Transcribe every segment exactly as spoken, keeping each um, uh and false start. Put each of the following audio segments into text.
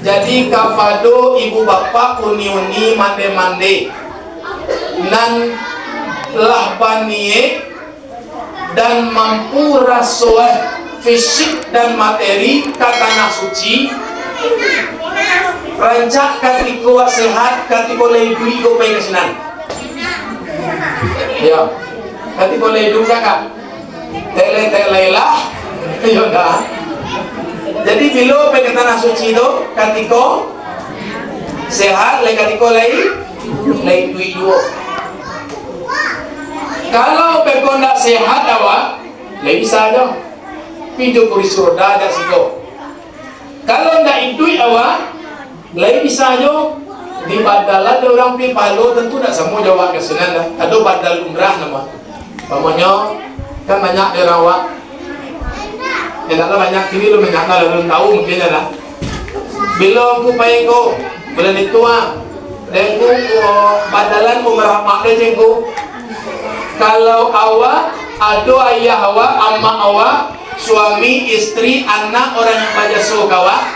Jadi, kapado ibu bapak uni-uni mande-mande nan lah baniek dan mampu rasoan fisik dan materi ka Tanah Suci, rancak katiko sehat, katiko lai iduik ko pai ka sinan. Yo, katiko lai iduik ka. Tele-tele lah. Iyo dah. Jadi, bilo pai ka Tanah Suci tu, katiko sehat, lai katiko lai, lai iduik juo. Kalau beko ndak sehat awak, lai bisa jo pinjo kurisi roda jak siko. Kalau ndak iduik awak, lai bisa jo dibadalan dek urang, pi pahalo tantu ndak samo jo awak ka sinan dah. Ado badal umrah namo. Umpamonyo, kan banyak di urang awak. Yo, ndak lah banyak, kini lah banyak lah, alun tahu mungkin lah. Bilo ngku pai ko, bulan itu ah, dek ngku, ko, badalan umrah mak dek ngku. Kalau awak, ado ayah awak, amak awak, suami, istri, anak, urang yang bajaso ka awak,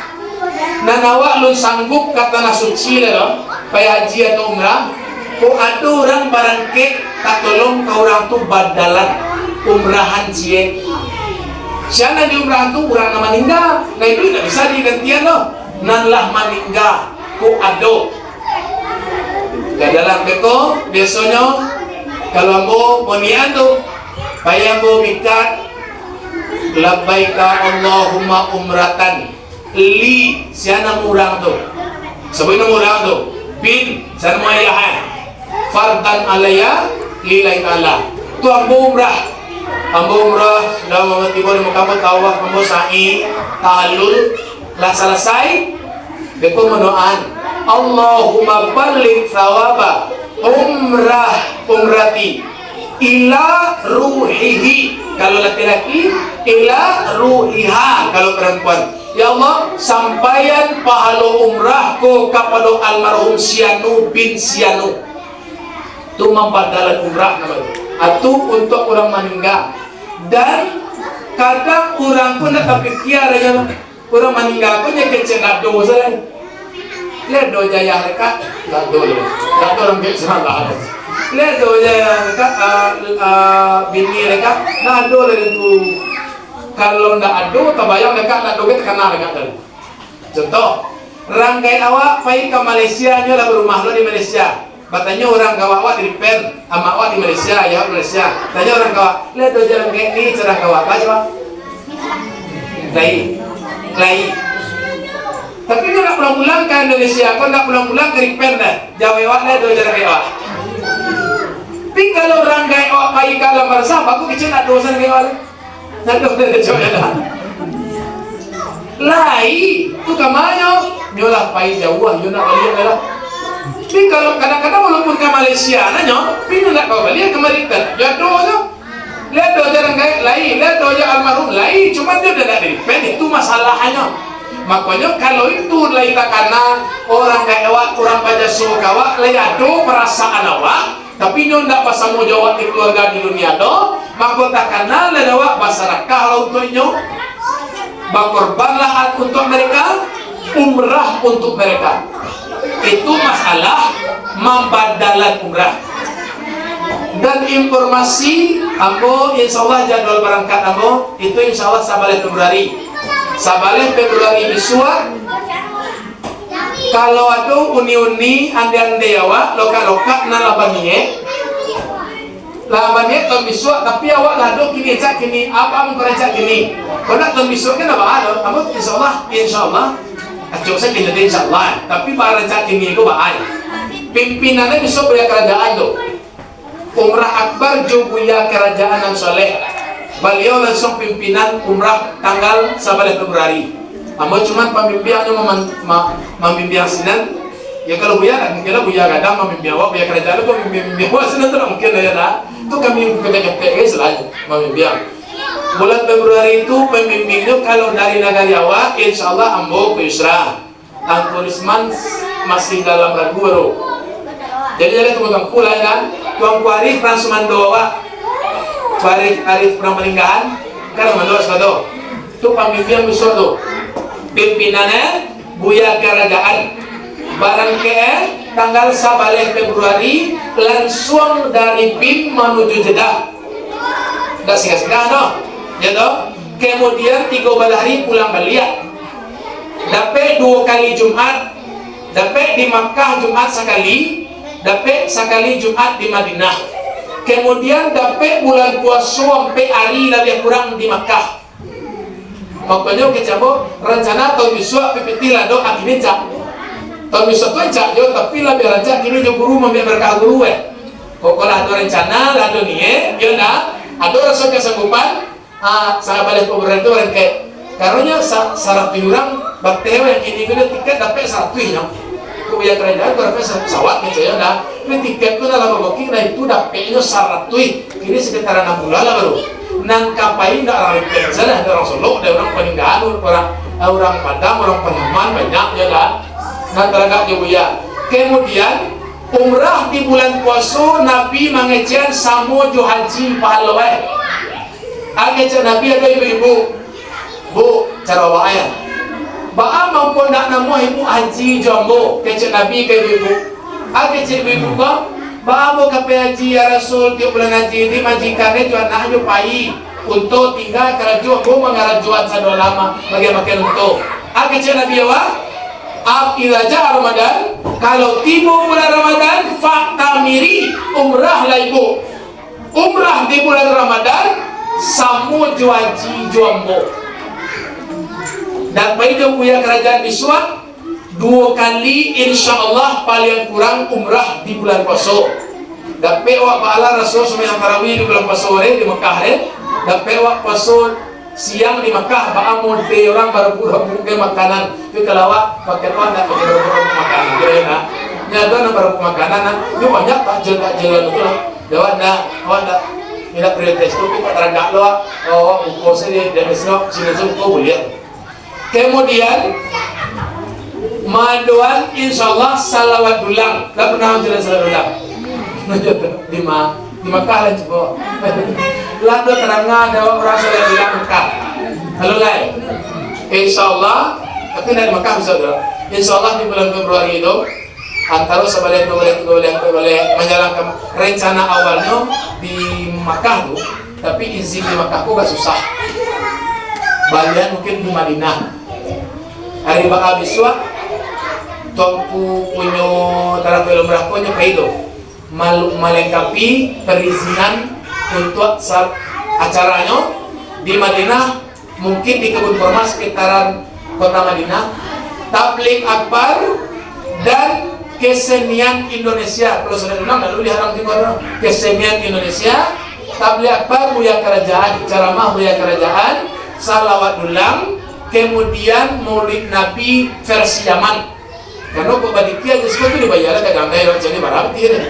nan awak alun sanggup ka Tanah Suci lai lo, pai haji atau umrah, ko ado urang barangkek, tatolong ka urang tu badalan, umrahan ciek. Sia nan di umrah tu urang nan maningga, nan iduik ndak bisa digantian lo, nan lah maningga, ko ado. Ka dalam beko, biasonyo, kalau ambo monian tu, pai ambo mikat, "Labbaika Allahumma umratan li," sia namo urang tu. Sabuik namo urang tu. "Bin," sia namo ayah, eh. "Fardan alaiya lillahi ta'ala." Tu ambo umrah. Ambo umrah, sudah ambo tibo di Mekah, ambo tawaf, ambo sa'i, tahallul, lah salasai. Beko mandoaan, "Allahumma balligh thawaba umrah, umrati ila ruhihi." Kalau laki-laki, "ila ruhiha." Kalau parampuan, "Ya Allah, sampaian pahalo umrah ko kapado almarhum Sianu bin Sianu." Tu mambadalan umrah namonyo. Atu untuak urang maningga. Dan kadang urang tu ndak tapikia, urang maningga ko nyo kecek ndak ado salah. Lai ado jo ayah lai, Kak? Ndak ado lai. Ndak ado urang kecek salah. Lai ado jo ayah lai, Kak? Ah, ah, bini lai, Kak? Ndak ado lai tu. Kalau ndak ado, tabayang lai, Kak, ndak ado, takana lai, Kak, tadi. Contoh, urang gaek awak pai ka Malaysia, nyo lah barumah lo di Malaysia. Batanyo urang gaek awak di Pen, amak awak di Malaysia, ayah awak di Malaysia. Tanyo urang gaek awak, "Lai ado jo urang gaek ni?" Caro gaek awak, baco. Lai. Lai. Tapi nyo ndak pulang-pulang ka Indonesia, ko ndak pulang-pulang ka Pen dah. Jawek awak, "Lai ado jo urang gaek awak?" Tapi kalau urang gaek awak pai ka alam barzah, bagus kecek ndak ado urang gaek awak. Ndak ado, ndak ado, ndak ado. Lai, tu ka ma nyo? Nyo lah pai jauah, nyo ndak baliak lai lah. Tapi kalau kadang-kadang walaupun ka Malaysia, nah nyo, tapi nyo ndak ka baliak kamari kan. Yo ado nyo. Lai ado jo urang gaek, lai, lai ado jo almarhum, lai, cuman nyo udah ndak di Pen, itu masalahnyo. Makonyo kalau itu lai takana, urang gaek awak, urang bajaso ka awak, lai ado parasaan awak, tapi nyo ndak basamo jo awak di kaluarga di dunia tu, mako takana lah dek awak basadakah lah untuak inyo, bakorbanlah untuak mereka, umrah untuak mereka. Itu masalah mambadalan umrah. Dan informasi ambo, insyaallah jadwal barangkat ambo itu insyaallah sabaleh Februari. Sabaleh Februari bisuak, kalau ado uni-uni, ande-ande awak, lokak-lokak nan lah baniek, lah baniek taun bisuak, tapi awak lah ado kini, cak kini, apa mangko rancak kini. Kok ndak taun bisuak kan ndak baa doh. Ambo insyaallah, insyaallah. Acok sajo kini insyaallah. Tapi baa rancak kini ko baa. Pimpinannyo bisuak buya karajaan tu. Umrah Akbar jo buya karajaan nan saleh. Baliau lansuang pimpinan umrah tanggal sabaleh Februari. Ambo cuman pambimbiangnyo maman-, ma-, mambimbiang sinan. Yo, kalau buya, ndak mungkin lah buya gadang mambimbiang awak, buya karajaan tu mambimbiang awak sinan tu ndak mungkin lah, yo ndak? Tu kami kepek-kepek gai selalu mambimbiang. Bulan Februari tu pambimbingnyo kalau dari nagari awak, insyaallah ambo Pak Yusra. Angku Risman masih dalam ragu baru. Jadi, jadi tunggu Tuanku lah, kan? Tuanku Arif nan sumando awak. Arif, Arif urang Palinggahan, kan sumando awak sumando. Tu pambimbiang bisuak tu. Pimpinan, eh? Buya Karajaan, barangkek tanggal sabaleh Februari, lansuang dari BIN manuju Jeddah. Ndak singgah-singgah doh, yo doh. Kemudian tigo balah hari pulang baliak. Dapek duo kali Jumat, dapek di Makkah Jumat sakali, dapek sakali Jumat di Madinah. Kemudian dapek bulan puaso ampek ari labiah kurang di Makkah. Pokoknyo kecek ambo, rancana taun bisuak pipitih lah do, akhirnyo cak. Taun bisuak tu cak jo, tapi labiah rancak kini jo guru mambiak barakah guru, eh. Pokok lah ado rancana, lah ado niaik, yo ndak? Ado raso kasanggupan, ah, sabaleh pemberanian tu barangkek. Karonyo sa-, saratuih urang bateh, weh, kini ko tiket dapek saratuih nyo. Kok Buya Karajaan, kok dapek sa-, sawat, kecek yo ndak? Tapi tiket tu lah babuking, nah itu dapeknyo saratuih. Kini sekitar anam bulan lah baru. Nan ka pai ndak urang Rempeh sajo, ndak urang Solok, ndak urang Paninggalan, urang, eh, urang Padang, urang Pariaman, banyak jo lah. Nan taragak jo Buya. Kemudian, umrah di bulan puaso, Nabi mangecekan samo jo haji pahalo, eh. Kecek Nabi, ado ibu-ibu. "Bu, caro awak, eh, baa mangko ndak namuah ibu haji jo ambo?" kecek Nabi ka ibu-ibu. A kecek ibu-ibu ko, "Baa ambo ka pai haji, ya Rasul, tiok bulan haji, di majikan e jo anaknyo pai. Unto tingga karajo, ambo mangarajoan sado lama, bagian makan unto." A kecek Nabi awak, "Ab-, idza jaa Ramadan, kalau tibo bulan Ramadan, fa'tamiri, umrahlah ibu." Umrah di bulan Ramadan, samo jo haji jo ambo. Nan pai jo Buya Karajaan bisuak, duo kali, insya Allah, paliang kurang umrah di bulan puaso. Dapek awak baalah raso sumbayang tarawih di bulan puaso, eh, di Mekah, eh. Dapek awak puaso siang di Makkah, baa mode urang barebut-rebuik makanan. Tapi kalau awak, pakai awak ndak pakai barebut-rebuik makanan, kiro yo ndak? Nyo ado nan barebut makanan, nah. Nyo banyak takjil-takjilan tu lah. Awak ndak, awak ndak, ndak prioritas tu, tapi awak taragak lo, awak. Oh, awak buko sajo di, di sini, sini tu buko buliah. Kemudian, madoan, insya Allah, salawat dulang. Lah pernah jalan salawat dulang? Di ma-, di Makkah lah cubo. Lah do tarangah ado urang salawat dulang Makkah. Halo, lai. Insya Allah, tapi ndak di Makkah bisa do. Insya Allah di bulan Februari tu, antaro sabaleh, duo baleh, tigo baleh, ampek baleh, manjalankan rencana awalnyo di Makkah tu, tapi izin di Makkah ko agak susah. Balian mungkin di Madinah. Ari baa bisuak, Tuanku punyo tarapek lumrah ko nyo pai tu. Mal-, malengkapi perizinan untuak sa-, acaranyo di Madinah, mungkin di Kebun Kurma sekitaran kota Madinah, Tabligh Akbar dan kesenian Indonesia. Kalau sudah dengar, lalu diharang juga kesenian Indonesia, Tabligh Akbar Buya Karajaan, ceramah Buya Karajaan, salawat dulang, kemudian Maulid Nabi versi Yaman. Karano kok badikia aja, semua tu dibayar lah, ka gadai awak cari barang pitih deh.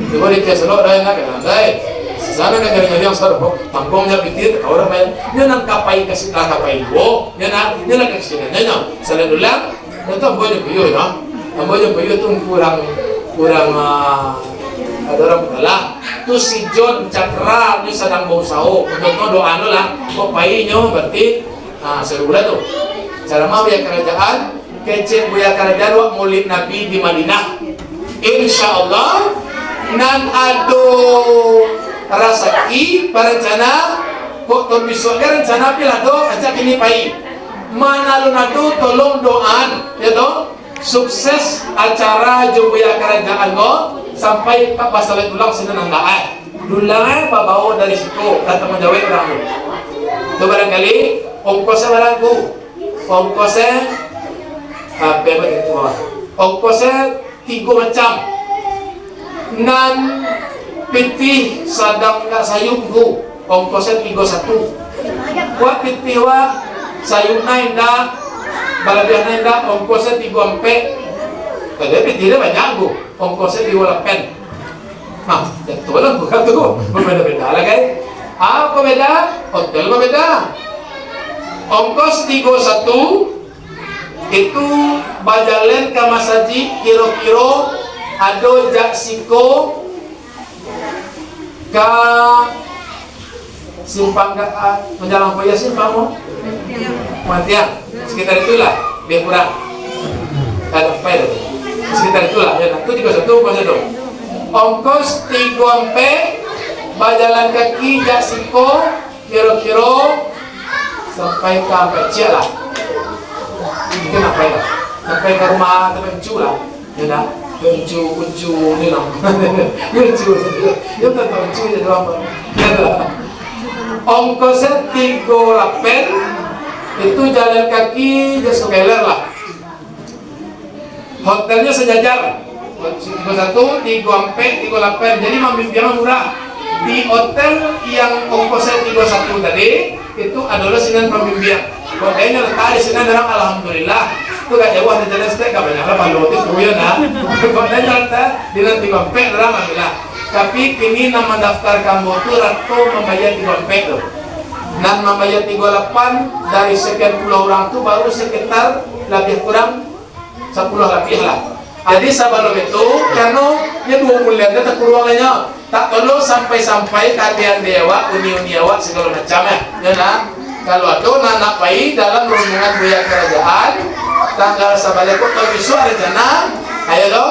Cubo dikia salok dah, nak ka gadai. Sana ka cari-cari yang sarupo, tangguang je pitih, tak tahu dah bayar. Nyo nan ka pai ka si-, lah ka pai juo, nyo nak, nyo nak ka sini, nyo, nyo. Salah dulang, nyo tu ambo nyo piyo, nyo. Ambo nyo piyo tu kurang, kurang, ah, ado urang batalah. Tu si John Cakra ni sadang bausaho. Contoh doa lo lah. Kok pai nyo, berarti, ah, seru lah tu. Ceramah Buya Karajaan, kecek Buya Karajaan wak Maulid Nabi di Madinah. Insya Allah, nan ado rasaki, parencana, kok taun bisuak kan rencana pi lah do, rancak kini pai. Nan alun ado, tolong doaan, yo to. Sukses acara jo Buya Karajaan ko, sampai ka basalawat dulang sinan nan daat. Dulang, eh, babao dari siko, ka tangguang jawek urang tu. Tu barangkali, ongkosnyo barangku. Ongkosnyo, apo baitu, ah. Ongkosnyo tigo macam. Nan pitih sadang ndak sayuik tu, ongkosnyo tigo satu. Wak pitih wak, sayuik nyo indak, balabiah nyo indak, ongkosnyo tigo ampek. Jadi pitih nyo banyak tu, ongkosnyo tigo lapan. Nah, jatuah lah bukan tu. Berbeda-beda lah, kan? Apo beda? Hotel berbeda. Ongkos tigo satu, itu bajalan ka masajik kiro-kiro ado jak siko ka simpang ka, ah, manjalang ko yo simpang mo? Matiang. Sekitar itulah, lebih kurang. Sampai tu. Sekitar itulah, ya. Itu tigo satu, ongkos satu. Ongkos tigo ampek, bajalan kaki jak siko, kiro-kiro sampai ka ampek ciek lah. Mungkin sampai lah. Sampai ka rumah teman Cu lah. Ya dah. Cu, Cu, ni lah. Ya, Cu. Ya, tak tahu Cu je doang. Ya dah. Ongkosnya tigo lapan, itu jalan kaki, just together lah. Hotelnya sejajar. Tigo satu, tigo ampek, tigo lapan. Jadi, mambimbiang murah. Di hotel yang ongkosnya tigo satu tadi, itu adalah sinan pambimbiang. Kok dia letak di sinan, orang, alhamdulillah. Tu gak jauh dari jalan stek, gak banyak lah, malu tu, tu ya, nah. Kok dia letak di nan tigo ampek, orang, alhamdulillah. Tapi kini nan mandaftarkan ambo tu, rato mambayar tigo ampek tu. Nan mambayar tigo lapan dari sekian puluah urang tu baru sekitar labiah kurang sapuluah labiah lah. Jadi sabalum itu, karano nyo duo bulan tu takuruang lah nyo. Tak tolong sampai-sampai kaadian di awak, uni-uni awak sagalo macam, eh. Yo nah. Kalau ado nan nak pai dalam rombongan buya karajaan, tanggal sabaleh ko, kalau bisuak rencana, ayo lo.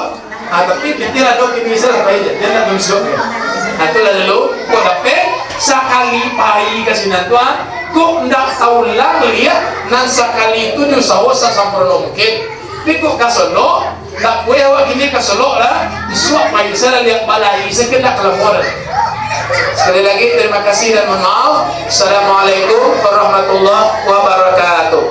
Ah, tapi pitih ado kini bisa lah pai je, jan nak bisuak. Ah, tu lah dulu, kok dapek sakali pai ka sinan tu, ah, kok ndak taulang liak, nan sakali tu diusaho sasampurno mungkin. Tapi kok ka Solok, ndak buliah awak kini ka Solok lah, bisuak pai bisa lah liak balai, saketek ka Labuan. Sekali lagi, terima kasih dan mohon maaf. Assalamualaikum warahmatullahi wabarakatuh.